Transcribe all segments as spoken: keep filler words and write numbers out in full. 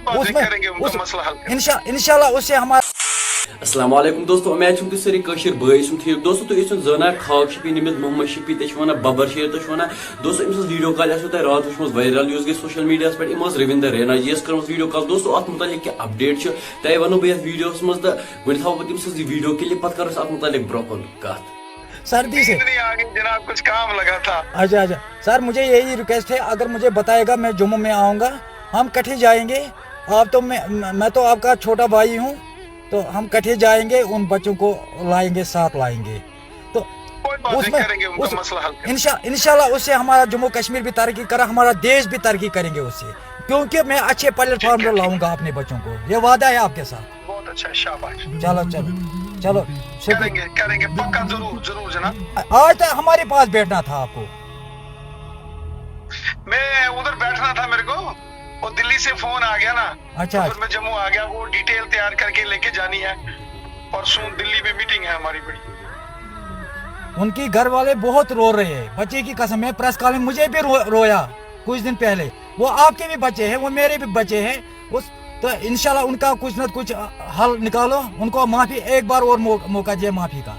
उसमें करेंगे उनका उस, मसला हल करेंगे। इंशा इंशाल्लाह उससे हमारा السلام علیکم دوستو، امید چھم تُہۍ سٲری کٲشِر بٲے ٲسِو ٹھیٖک۔ دوستو، تُہۍ ٲسِو زٲنان خاک شبی نِمِت محمد شفیع تہِ چھِ وَنان، ببر شیر تہِ چھِ وَنان۔ دوستو، أمۍ سٕنٛز ویٖڈیو کال آسیو تۄہہِ راتھ وٕچھمٕژ وایرل، یُس گٔے سوشل میٖڈیاہَس پٮ۪ٹھ۔ أمۍ ٲس رٔوِنٛدر رینا جی یَس کٔرمٕژ ویٖڈیو کال۔ دوستو، اَتھ مُتعلِق کیٛاہ اپڈیٹ چھِ، تۄہہِ وَنو بہٕ یَتھ ویٖڈیوَس منٛز، تہٕ گۄڈٕ تھاوو بہٕ تٔمۍ سٕنٛز یہِ ویٖڈیو کِلِپ، پَتہٕ کَرو أسۍ اَتھ مُتعلق برونٛہہ کُن کَتھ۔ سردی سے نیند نہیں آ گئی جناب، کچھ کام لگا تھا۔ اچھا اچھا سر، مجھے یہی ریکویسٹ ہے، اگر مجھے بتائے گا میں جموں میں آؤں گا، ہم کٹھے جائیں گے۔ آپ تو میں میں تو آپ کا چھوٹا بھائی ہوں، تو ہم کٹھے جائیں گے، ان بچوں کو لائیں گے، ساتھ لائیں گے۔ تو کوئی بات اس نہیں، میں کریں گے ان اس کا مسئلہ حل کریں گے۔ انشاء انشاءاللہ اس سے ہمارا جموں کشمیر بھی ترقی کرا، ہمارا دیش بھی ترقی کریں گے اس سے، کیونکہ میں اچھے پلیٹ فارم پر لاؤں گا اپنے بچوں کو، یہ وعدہ ہے آپ کے ساتھ۔ بہت اچھا، شاباش۔ چلو چلو چلو، شکریہ۔ کریں گے، کریں گے، پکا، ضرور، ضرور جناب۔ آج تو ہمارے پاس بیٹھنا تھا آپ کو۔ میں ادھر بیٹھنا تھا میرے کو، وہ دلی سے فون آ گیا نا، اچھا پھر میں جموں آ گیا، وہ ڈیٹیل تیار کر کے لے کے جانی ہے۔ پرسوں دلی میں میٹنگ ہے ہماری بڑی۔ ان کی گھر والے بہت رو رہے ہیں، بچے کی قسم ہے، پریس کال میں مجھے بھی رو, رویا کچھ دن پہلے۔ وہ آپ کے بھی بچے ہیں، وہ میرے بھی بچے ہیں۔ اس تو انشاءاللہ ان کا کچھ نہ کچھ حل نکالو، ان کو معافی، ایک بار اور مو- موقع دیا معافی کا۔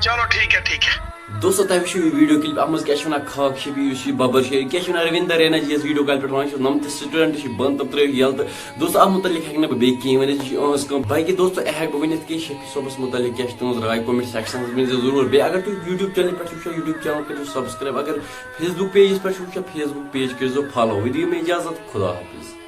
چلو ٹھیک ہے، ٹھیک ہے۔ دوستو، تۄہہِ وٕچھِو یہِ ویٖڈیو کِلِپ، اَتھ منٛز کیٛاہ چھِ وَنان خاک شبی، یُس یہِ ببر شیر، کیٛاہ چھِ وَنان رٔوِنٛدر رینا جی یَس ویٖڈیو کالہِ پٮ۪ٹھ وَنان چھِ، نَمتہٕ سٹوٗڈنٛٹ چھِ بنٛد تہٕ ترٛٲوِکھ یَلہٕ۔ تہٕ دوستو، اَتھ مُتعلِق ہٮ۪کہٕ نہٕ بہٕ بیٚیہِ کِہیٖنۍ ؤنِتھ، یہِ چھِ یِہٕنٛز کٲم۔ باقٕے دوستو، یہِ ہٮ۪کہٕ بہٕ ؤنِتھ کہِ شفیع صٲبَس مُتعلِق کیٛاہ چھِ تُہٕنٛز راے، comment sectionَس منٛز ؤنۍزیو ضروٗر۔ بیٚیہِ اگر تُہۍ YouTube channel پٮ۪ٹھ وٕچھو، YouTube channel کٔرِو subscribe، اگر Facebook pageَس پٮ۪ٹھ چھِو وٕچھان، Facebook page کٔرۍزیو follow۔ وۄنۍ دِیِو مےٚ اِجازت، خدا حافظ۔